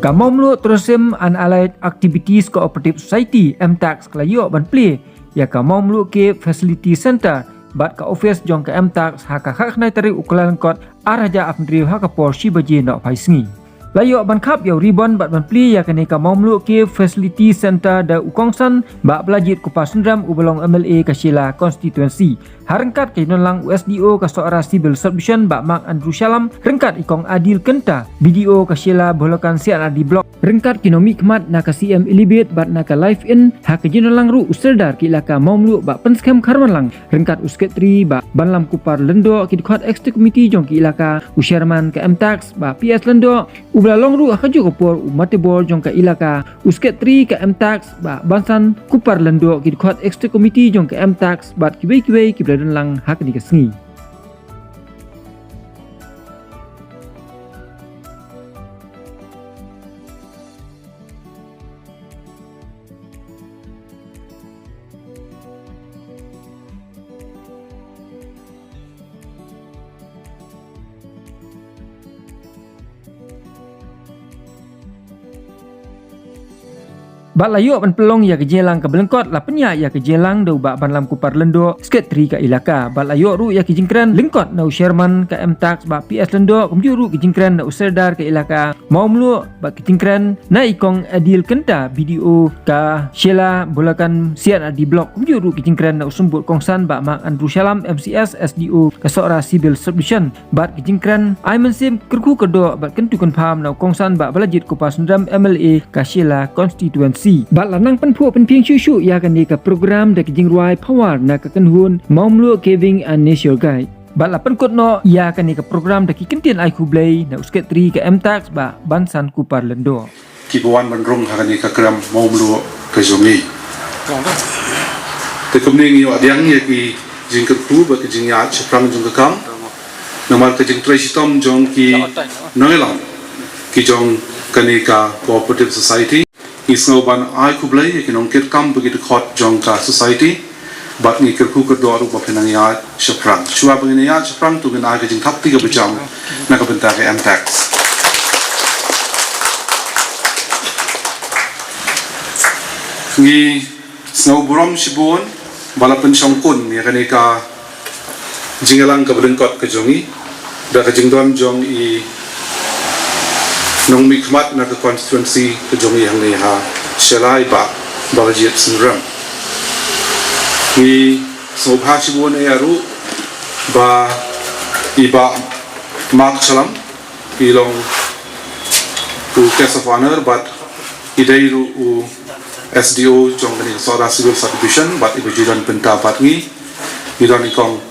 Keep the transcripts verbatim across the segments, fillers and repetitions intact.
Ka Mawmluh Tourism and Allied Activities Cooperative Society, MTACS, ka la ïoh ban plie ïa ka Mawmluh Cave Facility Center bad ka office jong ka MTACS ha ka khatkhyndai tarik u Kyllalyngkot ar hajar arphew hynriew ha ka por shi baje nohphai sngi. La ïoh ban khap ïa u ribbon bad ban plie ïa kane ka Mawmluh Cave Facility Center da u kongsan Bah Balajied Kupar Synrem uba long MLA ka Shella Constituency. Ha ryngkat ka ïadon lang u SDO ka Sohra Civil Subdivision Bah Mark Andrew Shyllem, ryngkat i Kong Adil Kynta, BDO ka Shella Bholakan C&RD Block, ryngkat ki nongmihkhmat na ka CM Elevate bad na ka Life Inn, ha ka jingïadon lang ruh u Sordar ka Elaka Mawmluh Bah Pynskhem Kharwanlang, ryngkat u Secretary Bah Banlam Kupar Lyngdoh, ki dkhot Executive Committee jong ka Elaka, u Chairman ka MTACS Bah PS Lyngdoh, uba la long ruh ha kajuh ka por u Matebor jong ka Elaka, u Secretary ka MTACS Bah Bansan Kupar Lyngdoh, ki dkhot Executive Committee jong ka MTACS bad kiwei kiwei kiba la don lang ha kane ka sngi. Bad la ïoh ban pynlong ïa ka jingïalang kaba lyngkot, la pynïaid ïa ka jingïalang da u Bah Banlam Kupar Lyngdoh, Secretary ka Elaka. Bad la ïoh ruh ïa ka jingkren lyngkot na u Chairman ka MTACS Bah PS Lyngdoh, kumjuh ruh ka jingkren na u Sordar ka Elaka Mawmluh, bad ka jingkren na i Kong Adil Kynta, BDO ka Shella Bholakan C&RD Block, kumjuh ruh ka jingkren na u Symbud Kongsan Bah Mark Andrew Shyllem, MCS, SDO ka Sohra Civil Subdivision, bad ka jingkren ai mynsiem kyrkhu kyrdoh bad kyntu kynpham na u kongsan Bah Balajied Kupar Synrem, MLA ka Shella Constituency. Bad la nang pynphuh pynphieng shuh shuh ïa kane ka program da ka jingrwai Power na ka kynhun Mawmluh Caving and Nature Guide. Bad la pynkut noh ïa kane ka program da ki kyntien ai khublei na u Secretary ka MTACS Bah Bansan Kupar Lyngdoh. Kiba wan ban rung ha kane ka krem Mawmluh ka jong ngi. Te kumne ngi ïoh pdiang ïa ki jingkyrkhu bad ki jingïaid shaphrang jong ka kam. Namar ka jingtrei shitom jong ki nongïalam ki jong kane ka Cooperative Society. Ngi sngew ban ai khublei ïa ki nongkitkam bad ki dkhot jong ka Society. Bad ngi kyrkhu kyrdoh ruh ba phin nang ïaid shaphrang. Shuwa ba ngin ïaid shaphrang to ngin ai ka jingthap kti kaba jam na ka bynta ka MTACS. Ngi sngew burom shibun ba la pynshongkun ïa kane ka jingïalang kaba lyngkot ka jong ngi da ka jingdon jong i nongmihkhmat na ka constituency ka jong ngi hangne ha Shella, i Bah Balajied Synrem. Ngi sngewbha shibun ïa ruh ba i Bah Mark Shyllem i long u guest of honour bad i dei ruh u SDO jong kane ka Sohra Civil Subdivision bad iba ju don bynta bad ngi. Ngi don i Kong,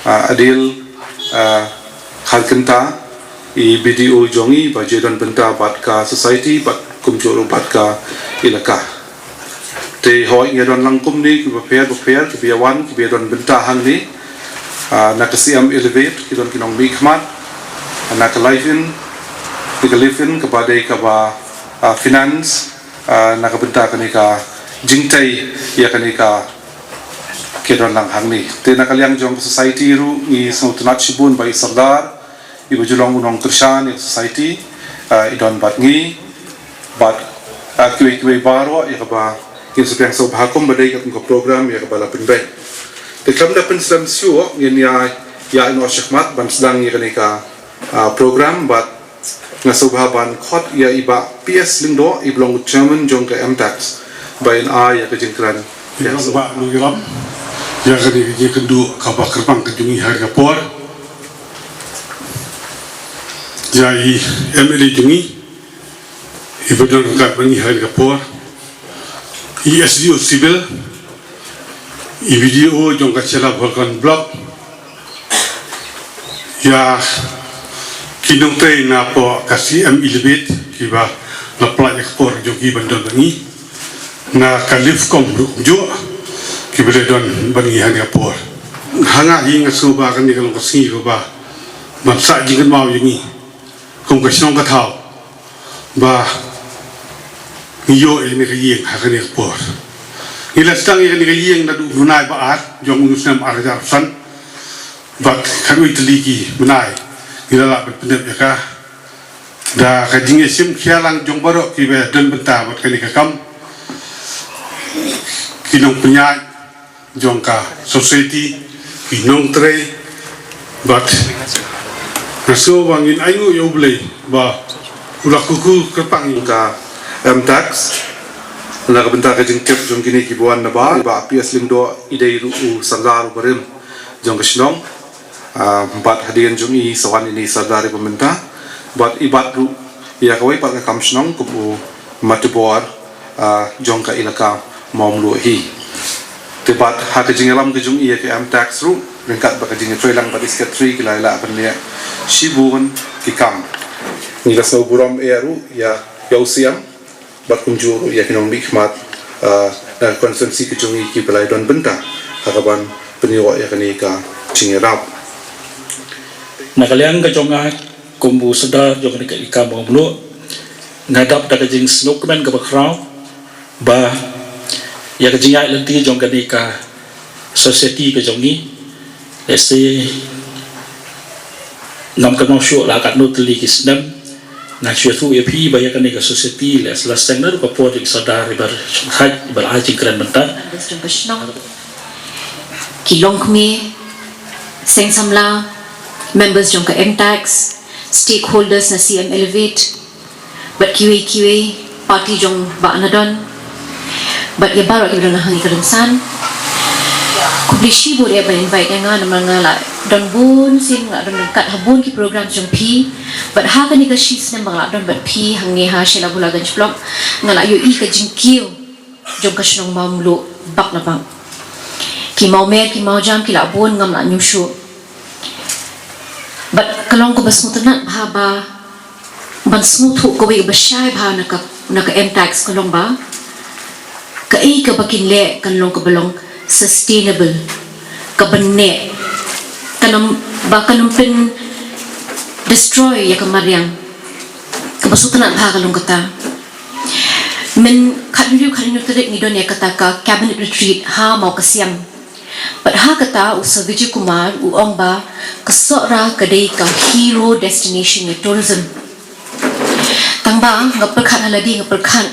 ah, Adil, ah, Kharkynta, i BDO jong ngi ba ju don bynta bad ka Society bad kumjuh ruh bad ka Elaka. Te hooid ngi don lang kumne kiba pher ba pher kiba ïa wan kiba ïa don bynta hangne. Ah, na ka CM Elevate ki don ki nongmihkhmat, na ka Life Inn, na ka Life Inn kaba dei kaba, ah, finance, ah, na ka bynta kane ka jingtei ïa kane ka ki don lang hangne. Te na ka liang jong ka Society ruh ngi sngewtynnat shibun ba i Sordar iba ju long u nongkyrshan ïa ka Society, ah, i don bad ngi bad, ah, kiwei kiwei baroh ïa kaba ngin sa pdiang sngewbha kumba dei ka kum ka program ïa kaba la pynbeit. Te khlem da pynslem shuh ngin ïa ïa ïa noh shakhmat ban sdang ïa kane ka, ah, program bad nga sngewbha ban khot ïa i Bah PS Lyngdoh iba long u Chairman jong ka MTACS ba in ai ïa ka jingkren. Ïa ka Bah Nongïalam ïa kane ka jingkynduh kaba kyrpang ka jong ngi ha ka por. Ïa i MLA jong ngi iba don ryngkat bad ngi ha ka por, i SDO Civil, i BDO jong ka Shella Bholakan Block, ïa ki nongtrei na poh ka CM Elevate kiba la pynlait ïa ka por jong ki ban don bad ngi, na ka LIFCOM ruh kumjuh kiba la don bad ngi ha kane ka por. Ha nga hi nga sngewbha kane ka long ka sngi kaba ban sah jingkynmaw ïa ngi kum ka shnong ka thaw ba ngi ïoh ïa kane ka ïing ha kane ka por. Ngi la sdang ïa kane ka ïing naduh u bnai ba ar jong u snem ar hajar arphew san bad khatwei tylli ki bnai ngi la lah ban pyndep ïa ka. Da ka jingïashim khia lang jong baroh kiba don bynta bad kane ka kam, ki nongpynïaid jong ka society, ki nongtrei, bad nga sngew ba ngin ainguh ïa U Blei ba u la kuku kyrpang ïa ka M-Tax. Na ka bynta ka jingtip jong kine kiba wan na bar, Bah P S Lyngdoh i dei ruh u sardar u barim jong ka shnong. Ah, bad hadien jong i sa wan ine i sardar iba mynta, bad i bat ruh ïa kawei pat ka kam shnong kum u matubor, ah, jong ka ilaka Mawmluh hi. Te bad ha ka jingïalam ka jong i ïa ka M-Tax ruh, ryngkat bad ka jingïatreilang bad i secretary, ki la ïaleh ban leh shibun ki kam. Ngi la sngewburom eh ruh ïa, ïa u Syiem bad kumjuh ruh ïa ki nongmihkhmat, ah, na ka constituency ka jong i kiba la don bynta ha kaban pynïoh ïa kane ka jingïarap. Na ka liang ka jong nga kum u sardar jong kane ka ilaka Mawmluh, nga dap da ka jingsngewkmen kaba khraw ba ïa ka jingïaid lynti jong kane ka society ka jong ngi, lehse ngam kynmaw shuh la katno tylli ki snem, ngan shu ïathuh ïa phi ba ïa kane ka society lehse la sdang naduh ka por jong u sardar iba shongthait iba la ai jingkren bynta. Members jong ka shnong, ki longkmie, seng samla, members jong ka M-Tax, stakeholders na C M Elevate, bad kiwei kiwei party jong Bah Nadon, bad ïa baroh kiba don ha kane ka rynsan. Khublei shibun ïa ba invite ïa nga, namar nga la don bun sien, nga la don ryngkat ha bun ki program jong phi. Bad ha kane ka shisnem ba nga la don bad phi hangne ha Shella Bholaganj Block, nga la ïohi ka jingkiew jong ka shnong Mawmluh bak la bak. Ki mawmer ki mawjam ki la bun, ngam lah ñiewshuh. Bad ka long kaba sngewtynnat bha ba ban sngewthuh kawei kaba shai bha na ka, na ka M-Tax ka long ba kaei kaba kin leh kan long kaba long sustainable, kaba neh, kan ym, ba kan ym pyn destroy ïa ka mariang. Kaba sngewtynnat bha ka long kata. Myn khathynriew khathynñiew tarik ngi don ïa kata ka cabinet retreat ha Mawkasiang. Bad ha kata u Sir Vijay Kumar u ong ba ka Sohra ka dei ka hero destination ïa tourism. Tang ba nga pyrkhat ha lade, nga pyrkhat,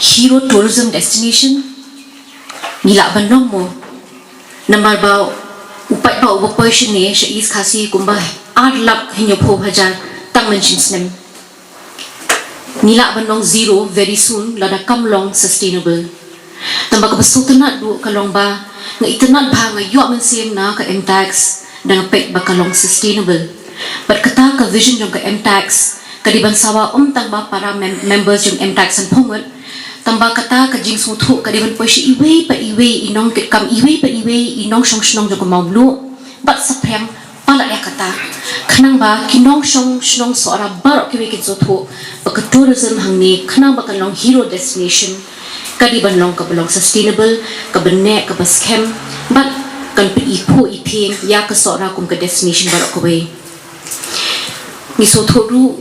hero tourism destination ngi lah ban long mo? Namar ba u paidbah uba poi shane sha East Khasi kumba ar lak hynñiewphew hajar tang mynshem snem. Ngi lah ban long zero very soon lada kam long sustainable. Tang ba kaba sngewtynnat duh ka long ba nga itynnat bha, nga ïoh mynsiem na ka M-Tax da nga peit ba ka long sustainable. Bad kata ka vision jong ka M-Tax ka dei ban sawa ym tang ba para mem-, members jong M-Tax sanphew ngut, tang ba kata ka jingsngewthuh ka dei ban poi sha iwei pa iwei i nongkitkam, iwei pa iwei i nongshong shnong jong ka Mawmluh bad saphriang palat ïa kata, khnang ba ki nongshong shnong Sohra baroh kiwei kin sngewthuh ba ka tourism hangne, khnang ba kan long hero destination, ka dei ban long kaba long sustainable, kaba neh, kaba skhem, bad kan pyniphuh iphieng ïa ka Sohra kum ka destination baroh kawei. Ngi sngewthuh ruh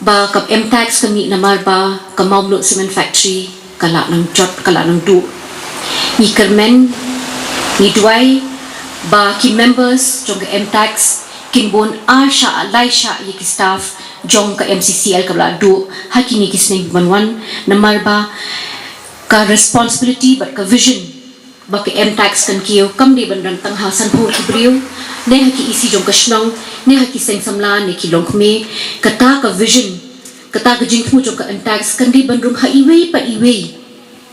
ba ka M-Tax ka mih namar ba ka Mawmluh Cement Factory ka la nang jot, ka la nang duh. Ngi kyrmen, ngi duwai ba ki members jong ka M-Tax kin bun ar shah lai shah ïa ki staff jong ka M C C L kaba la duh ha kine ki snem ban wan, namar ba ka responsibility bad ka vision ba ka M-Tax kan kiew kam dei ban don tang ha sanphew ki briew, ne ha ki E C jong ka shnong, ne ha ki seng samla, ne ki longkmie. Kata ka vision, kata ka jingthmu jong ka M-Tax kan dei ban rung ha iwei pa iwei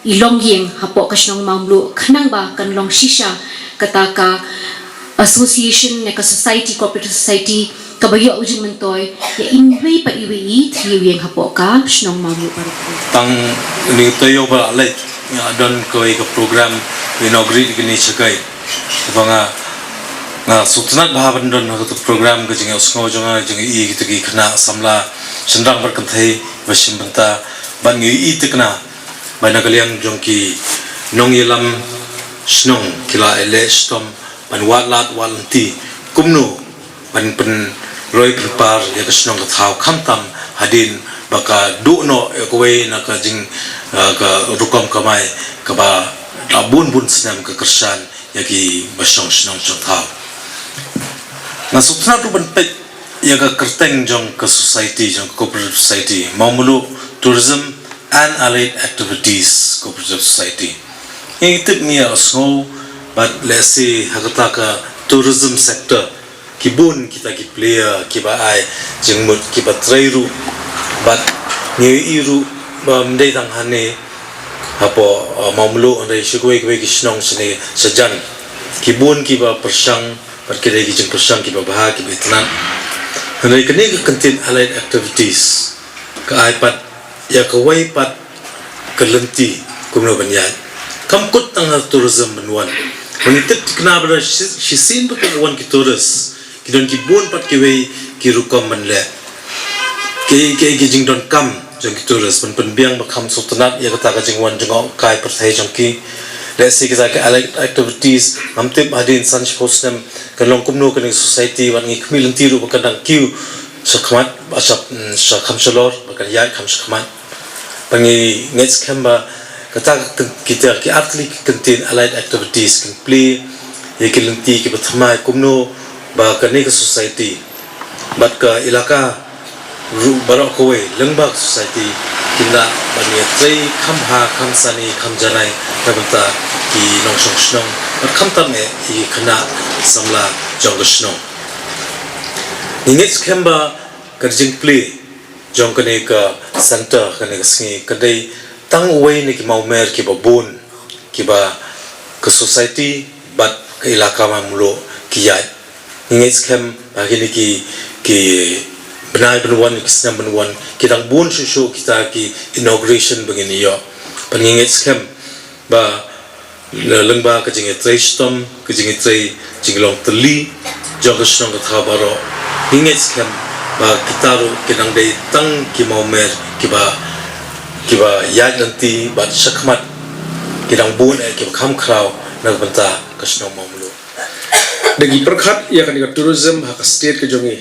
i longïing hapoh ka shnong Mawmluh, khnang ba kan long shisha kata ka association ne ka society, cooperative society, kaba ïoh u jingmyntoi ïa iwei pa iwei i thliew ïing hapoh ka shnong Mawmluh baroh. Tang ni to ïoh ba la leit, nga don kawei ka program inaugurate kane shakai. Ba nga, nga sngewtynnat bha ban don ha kata program, ka jingïohsngew jong nga, jong i kita ki khynnah samla shynrang bad kynthei ba shim bynta, ban ngi i tikna ba na ka liang jong ki nongïalam shnong ki la ïaleh shitom ban wad lad wad lynti kumno ban pynroi pynpar ïa ka shnong ka thaw, khamtam hadien ba ka duh noh ïa kawei na ka jing, ah, ka rukom kamai kaba da bun bun snem ka kyrshan ïa ki ba shong shnong shong thaw. Nga sngewtynnat ruh ban peit Ïa ka kyrteng jong ka society, jong ka cooperative society, Mawmluh Tourism and Allied Activities Cooperative Society. Ngi tip ngi ïa sngew, bad lehse ha kata ka tourism sector, ki bun kita ki player kiba ai jingmut, kiba trei ruh, bad ngi ïohi ruh ba ym dei tang hangne hapoh, uh, Mawmluh, hynrei sha kawei kawei ki shnong shane shajan, ki bun kiba pyrshang, bad ki dei ki jingpyrshang kiba bha, kiba itynnad. Hynrei kane ka kyntien allied activities ka ai pat ïa kawei pat ka lynti kumno ban ïaid. Kam kut tang ha tourism ban wan. Ba ngi tip thikna ba da shi, shisien ba ki wan ki tourist, ki don ki bun pat kiwei ki rukom ban leh. Ki, ki, ki jingdonkam jong ki tourist, ban pynbiang ba kham sngewtynnat ïa kata ka jingwan jngohkai pyrthei jong ki. Lehse kita ki allied activities, ngam tip hadien san shiphew snem kan long kumno kane ka society, bad ngi khmih lynti ruh ba kan dang kiew shakhmat, ba sha, mm, sha kham shalor, ba kan ïaid kham shakhmat. Ba ngi ngeit skhem ba kata ka kyn-, kita ki artylli ki kyntien allied activities kin plie ïa ki lynti kiba thymmai kumno ba kane ka society bad ka ilaka ruh baroh kawei lyngba ka society kin lah ban ïatrei kham bha, kham sani, kham janai na ka bynta ki nongshong shnong bad khamtam eh ïa ki khynnah samla jong ka shnong. Ngi ngeit skhem ba ka jingplie jong kane ka centre, kane ka sngi, ka dei tang uwei na ki mawmer kiba bun kiba ka society bad ka ilaka Mawmluh ki ïaid. Ngi ngeit skhem ba kine ki, ki bnai ban wan, ki snem ban wan, ki dang bun shuh shuh kita ki inauguration ba ngin ïoh. Bad ngi ngeit skhem ba lyngba ka jingïatrei shitom, ka jingïatrei jinglong tylli jong ka shnong ka thaw baroh, ngi ngeit skhem ba kita ruh kin nang dei tang ki mawmer kiba, kiba ïaid lynti bad shakhmat, ki dang bun eh kiba kham khraw na ka bynta ka shnong Mawmluh. Da ngi pyrkhat ïa kane ka tourism ha ka state ka jong ngi,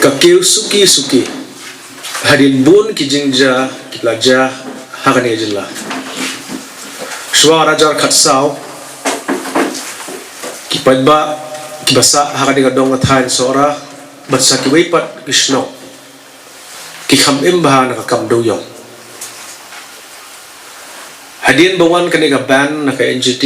ka kiew suki suki hadien bun ki jingjia kiba la jia ha kane ka jylla. Shuwa ar hajar khatsaw, ki paidbah kiba sah ha kane ka dong ka thaiñ Sohra bad sa kiwei pat ki shnong, ki kham im bha na ka kam dewïong. Hadien ba wan kane ka ban na ka N G T,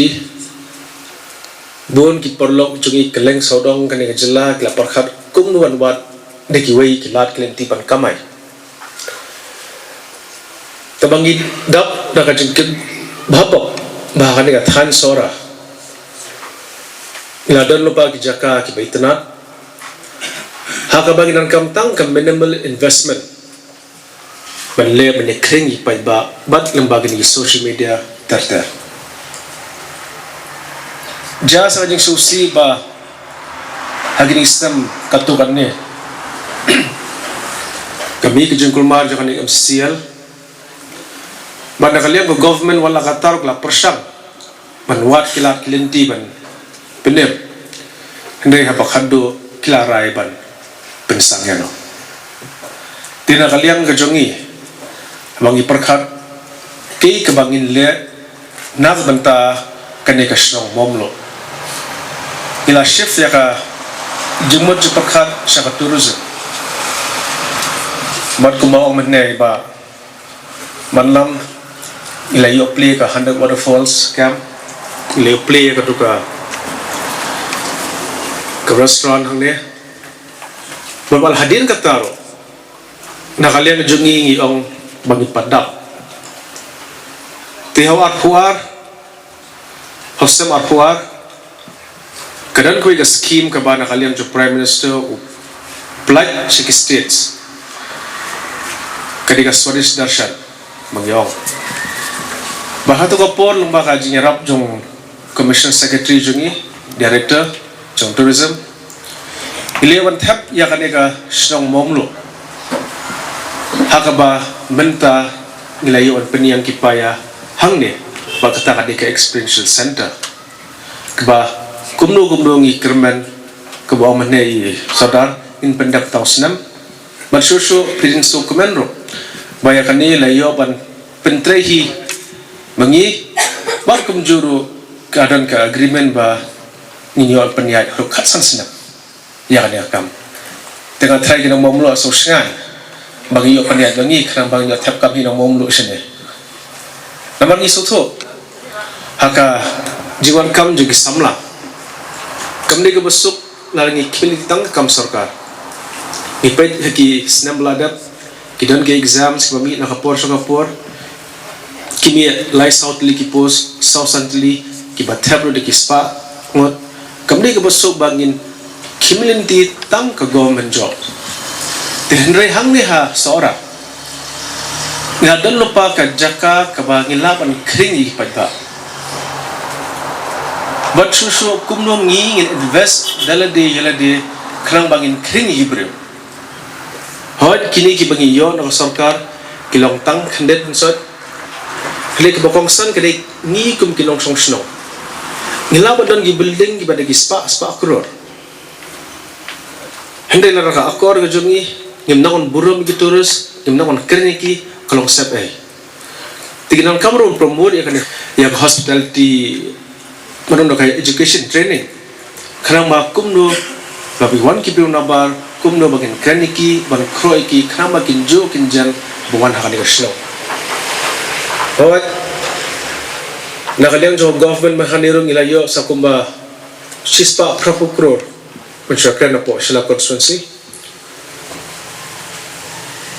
bun ki paralok jong ngi kylleng sawdong kane ka jylla ki la pyrkhat kumno ban wad da kiwei ki lad ki lynti ban kamai. Te ba ngi dap da ka jingkit bha pop ba ha kane ka thaiñ Sohra ngi la don lypa ki jaka kiba itynnad, ha kaba ngi donkam tang ka minimal investment ban leh ban ïakhring ïa ki paidbah bad lyngba kine ki social media ter ter. Jia sa ka jingsngewsih ba ha kine ki snem katto katne ka mih ka jingkulmar jong kane ka M C C L, bad na ka liang ka government wat la katta ruh ka la pyrshang ban wad ki lad ki lynti ban pynim. Hynrei haba khatduh ki la rai ban pynsang ïano. Te na ka liang ka jong ngi, haba ngi pyrkhat kaei kaba ngin leh na ka bynta kane ka shnong Mawmluh, ngi la shift ïa ka jingmut jingpyrkhat sha ka tourism. Bad kumba ong mynne ba man la ngi la ïoh plie ka Hundred Waterfalls Camp, ngi la ïoh plie katu ka, ka restaurant hangne. Bad wat hadien kata ruh, na ka liang jong ngi ngi ong ba ngin pat dap. Te ha u arphew ar, ha u snem arphew ar, ka don kawei ka scheme kaba na ka liang jong u Prime Minister u pynlait sha ki states, ka dei ka Swadesh Darshan ba ngi ong. Bad ha katu ka por lyngba ka jingïarap jong u Commissioner Secretary jong ngi, Director jong Tourism, ngi la ïoh ban thep ïa kane ka shnong Mawmluh, ha kaba mynta ngi la ïoh ban pynïeng ki paia hangne, bad kata ka dei ka experiential center. Kaba kumno kumno ngi kyrmen, kaba ong mynne i Sordar, ngin pyndep tang u snem. Bad shuh shuh phi jingsngewkmen ruh ba ïa kane la ïoh ban pyntrei hi ma ngi, bad kumjuh ruh ka don ka agreement ba ngin ïoh pynïaid ruh khatsan snem. ïa kane ka kam. Te nga tharai ki nongmumluk sngewsngew ba ngi ïoh pynïaid ba ngi khnang ba ngi ïoh thep kam hi nongmumluk shane. Namar ngi sngewthuh ha ka jingwan kam jong ki samla, kam dei kaba suk lada ngi khmih lynti tang ka kam sorkar. Ngi peit ha ki snem ba la dep, ki don ki exams kiba mih na ka por sha ka por, ki mih lai saw tylli ki post, saw san tylli, kiba thep ruh da ki spah ngut. Kam dei kaba suk ba ngin khmih lynti tang ka government job. Te hynrei hangne ha Sohra nga don lypa ka jaka kaba ngi lah ban khring ïa ki paidbah. Bad shuh shuh kumno ngi ngin invest da lade ïa lade khnang ba ngin khring ïa ki briew. Hooid, kine kiba ngi ïoh na ka sorkar ki long tang khyndiat mynshuwa. Hynrei kaba kongsan ka dei ngi kum ki nongshong shnong. Ngi lah ban don ki building kiba dei ki spah spah klur. Hynrei lada ka akor ka jong ngi, ngim nang ban burom ïa ki tourist, ngim nang ban kren ïa ki, ka long sep ei. Te ngi donkam ruh ban promote ïa kane, ïa ka hospitality, mano, ka education training. Khnang ba kumno ba phi wan ki briew nabar, kumno ba kin kren ïa ki, ban khroh ïa ki, khnang ba kin ju kin jan ba wan ha kane ka shnong. Hooid. Na ka liang jong government mynta hangne ruh ngi la ïoh sa kumba shispah phra phew klur ban shu kren hapoh Shella constituency.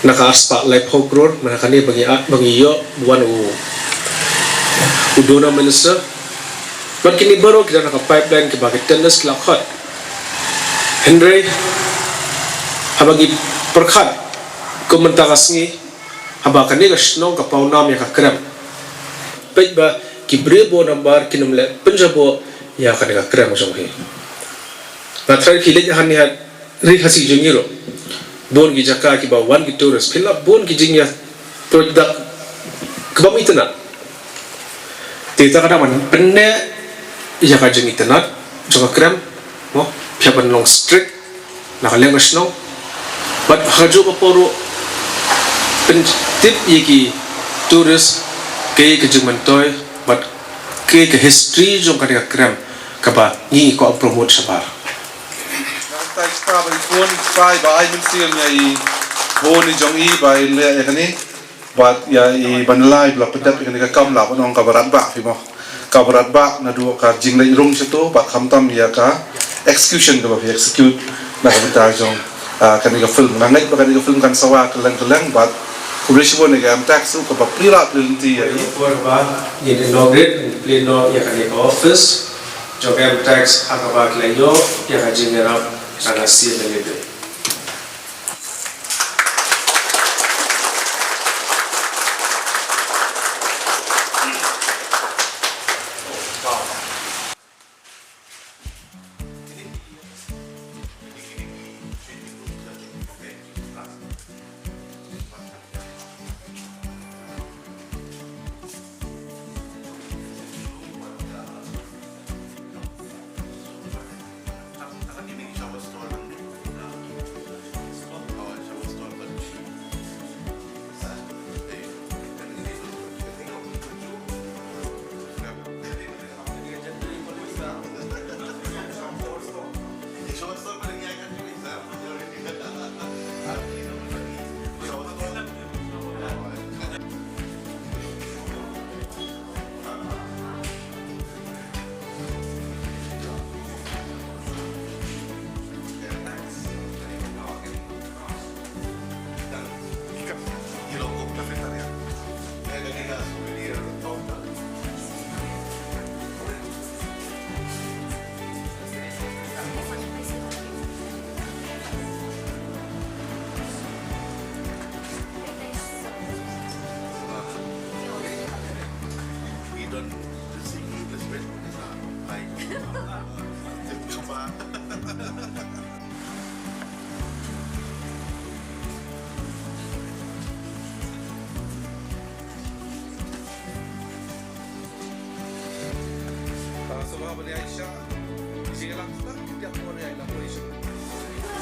Na ka arspah laiphew klur mynta kane ba ngi, ba ngi ïoh ba wan u, u DoNER minister. Bad kine baroh ki don ha ka pipeline kiba ki tenders ki la khot. Hynrei haba ngi pyrkhat kum mynta ka sngi, haba kane ka shnong ka pawnam ïa ka krem, peit ba ki briew baroh nabar kin ym leh pynjaboh ïa kane ka krem jong hi. Nga tharai phi leit hangne ha ri Khasi jong ngi ruh, bun ki jaka kiba wan ki tourist, phi lap bun ki jingïaproduct kaba mih itynnad. Te kata ka daw ban pynneh ïa ka jingitynnad jong ka krem, mo, phi hap ban long strict na ka liang ka shnong. Bad ha kajuh ka por ruh pyntip ïa ki tourist kaei ka jingmyntoi bad kaei ka history jong kane ka krem kaba ngi kwah promote shabar. Nga kyntait shata ba i khun i kpa iba ai mynsiem ïa i khun i jong i ba in leh ïa kane. Bad ïa i ban lai ba la pyndep ïa kane ka kam lah ban ong kaba radbah phi mo. Kaba radbah naduh ka jingleit rung shato bad khamtam ïa ka execution kaba phi execute na ka bynta jong, ah, kane ka film. Nga ngeit ba kane ka film kan sawa kylleng kylleng bad khublei shibun ïa ka M-Tax ruh kaba plie lah plie lynti ïa i. Por ba ngin inaugurate, ngin plie noh ïa kane ka office jong ka M-Tax ha kaba ki la ïoh ïa ka jingïarap na ka C M L A bill.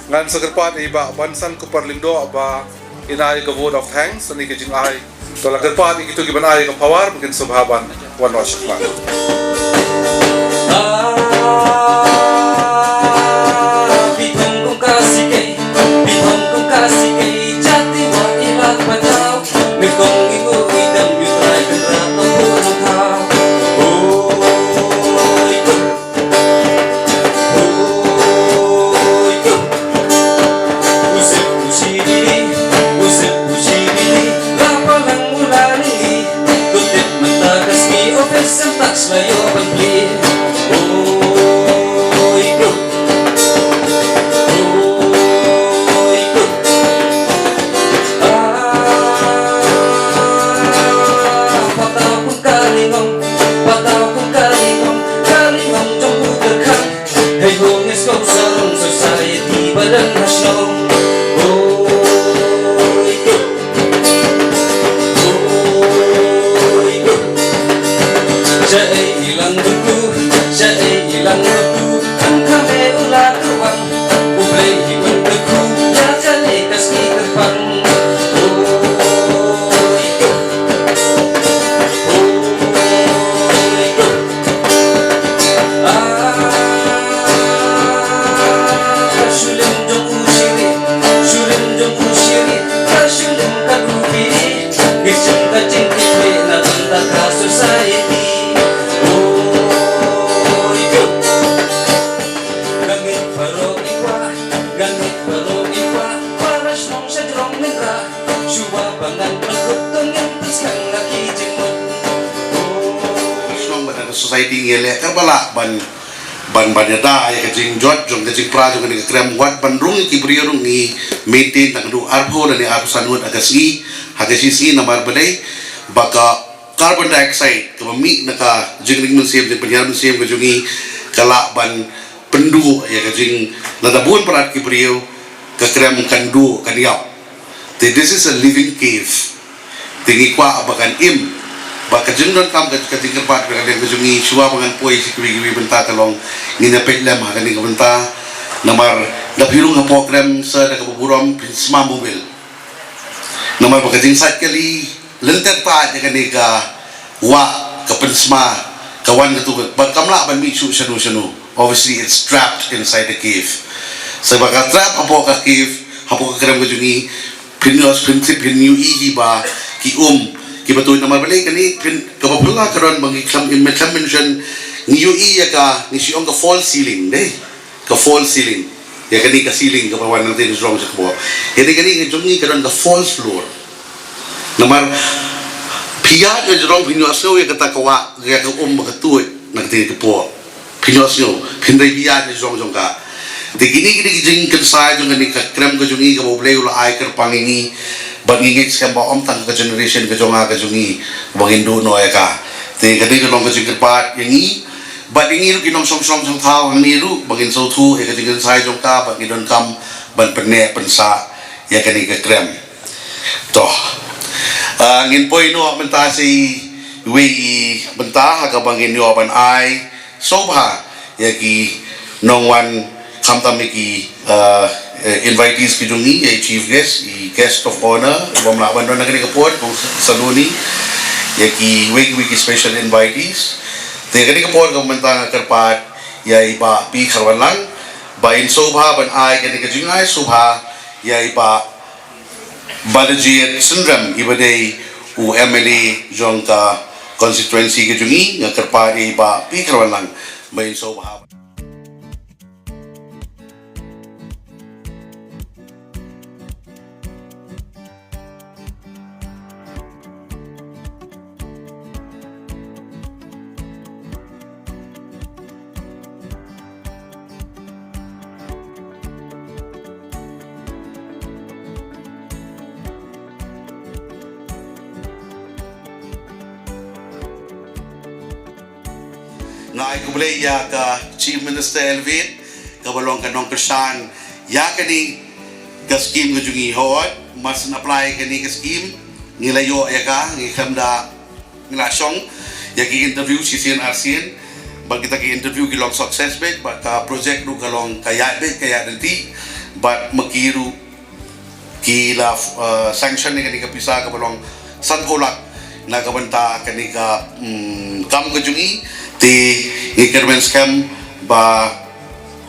Ngan sa kyrpad ïa i Bah Bansan Kupar Lyngdoh ba in ai ka vote of thanks, ani ka jingai. To la kyrpad ïa kito kiban ai ka power, ba kin sngewbha ban wan noh shakhmat. La ka wan, U Blei hi un kyrkhu ïa kane ka sngi kyrpang. Oi, oi, oi. Ah, shu lim jong u shiri, shu lim jong u shiri, ka shu lim ka dubi. Ngi shem ka jingkitkhlieh na bynta ka society. Oi, oi. Nga ngeit baroh ngi kwah, nga ngeit baroh ngi kwah, para shnong sha jrong mynta. Shuwa ba ngan pynkut to ngin pynskhem la ki jingmut. Shnong ba na ka society ngi leh kaba lah ban, ban, ban ïada ïa ka jingjot jong ka jingpra jong kane ka krem, wat ban rung ïa ki briew ruh ngi maintain tang haduh arphew lane arphew san ngut ha ka sngi, ha ka shi sngi namar balei ba ka carbon dioxide kaba mih na ka jingring mynsiem, jingpynhiar mynsiem ka jong ngi ka lah ban pynduh ïa ka jing, lada bun palat ki briew ka krem kan duh kan ïap. Te this is a living cave. Te ngi kwah ba kan im, ba ka jingdonkam ka, ka jingkyrpad ka, ka jong ngi shuwa ba ngan poi sha kiwei kiwei bynta ka long ngin ïa peit lem ha kane ka bynta. Namar da phi rung hapoh krem sa da kaba burom phin sma mobil. Namar ba ka jingsait kali lynter ta ïa kane ka wah ka pynsma ka wan ka tu, bad kam lah ban mih shuh shano shano. Obviously it's trapped inside the cave. Sa ba ka trap hapoh ka cave, hapoh ka krem ka jong ngi, phin ïoh, phin tip, phin ïohi hi ba ki um kiba tuid. Namar balei kane phin, kaba phylla ka don ba ngi khlem, ngi khlem mention, ngi ïohi ïa ka, ngi shu ong ka false ceiling, dei. Ka false ceiling. Ïa kane ka ceiling kaba wan nangtei na jrong jong ka bor. Ïa kane, kane ka jong ngi ka don ka false floor. Namar phi ïaid na jrong phin ïohsngew ïa kata ka wah, ïa ka um ba ka tuid na katei ka por. Phin ïohsngew, phin dei phi ïaid na jrong jong ka. Te kine, kine ki jingkynsai jong kane ka krem ka jong ngi kaba U Blei u la ai kyrpang ïa ngi. Bad ngi ngeit skhem ba ym tang ka generation ka jong nga ka jong ngi ba ngin duh noh ïa ka. Te kane ka long ka jingkyrpad ïa ngi. Bad ïa ngi ruh ki nongshong shnong shong thaw hangne ruh ba ngin sngewthuh ïa ka jingkynsai jong ka bad ngi donkam ban pynneh pynsah ïa kane ka krem. To. Ah, ngin poi noh mynta sha iwei i bynta ha kaba ngin ïoh ban ai sngewbha ïa ki nongwan khamtam ïa ki, ah, eh, invitees ki jong ngi, ïa i chief guest, i guest of honor, bym lah ban don ha kane ka por, kong Saloni, ïa kiwei kiwei ki special invitees. Te kane ka por ka mynta nga kyrpad ïa i Bah P Kharwanlang ba in sngewbha ban ai kane ka jingai sngewbha ïa i Bah Balajied Synrem iba dei u M L A jong ka constituency ka jong ngi, nga kyrpad ïa i Bah P Kharwanlang ba in sngewbha. Nga ai khublei ïa ka Chief Minister Elwin, kaba long ka nongkyrshan ïa kane ka scheme ka jong ngi. Hooid, mar shen apply kane ka scheme, ngi la ïoh ïa ka, ngi khlem da, ngi la shong ïa ki interview shisien arsien, bad kita ki interview ki long success beit, bad ka project ruh ka long ka ïaid beit, ka ïaid ryntih, bad ma ki ruh ki la, eh, sanction ïa kane ka pisa kaba long sanphew lak na ka bynta kane ka, mm, kam ka jong ngi. Te ngi kyrmen skhem ba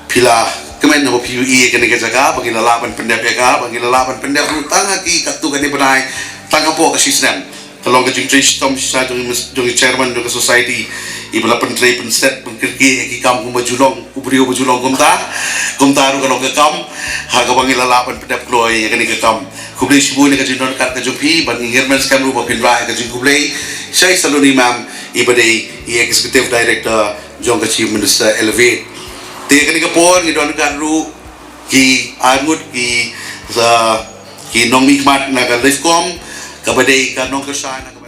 phi la kmen, ba phi ïohi ïa kane ka jaka, ba ngi la lah ban pyndep ïa ka, ba ngi la lah ban pyndep ruh tang ha ki katto katne bnai, tang hapoh ka shi snem. Ka long ka jingtrei shitom shisha jong i, jong i chairman jong ka society, iba la pyntrei pynstet pynkyrkieh ïa ki kam kumba ju long, u briew ba ju long kumta. Kumta ruh ka long ka kam ha kaba ngi la lah ban pyndep kloi ïa kane ka kam. Khublei shibun ïa ka jingdonkam ka jong phi, bad ngi kyrmen skhem ruh ba phin rah ïa ka jingkhublei sha i Saloni ma'am, iba dei i executive director jong ka Chief Minister Elevate. Te kane ka por ngi don kat ruh ki arngut ki, sa, ki nongmihkhmat na ka LIFCOM, kaba dei ka nongkyrshan na ka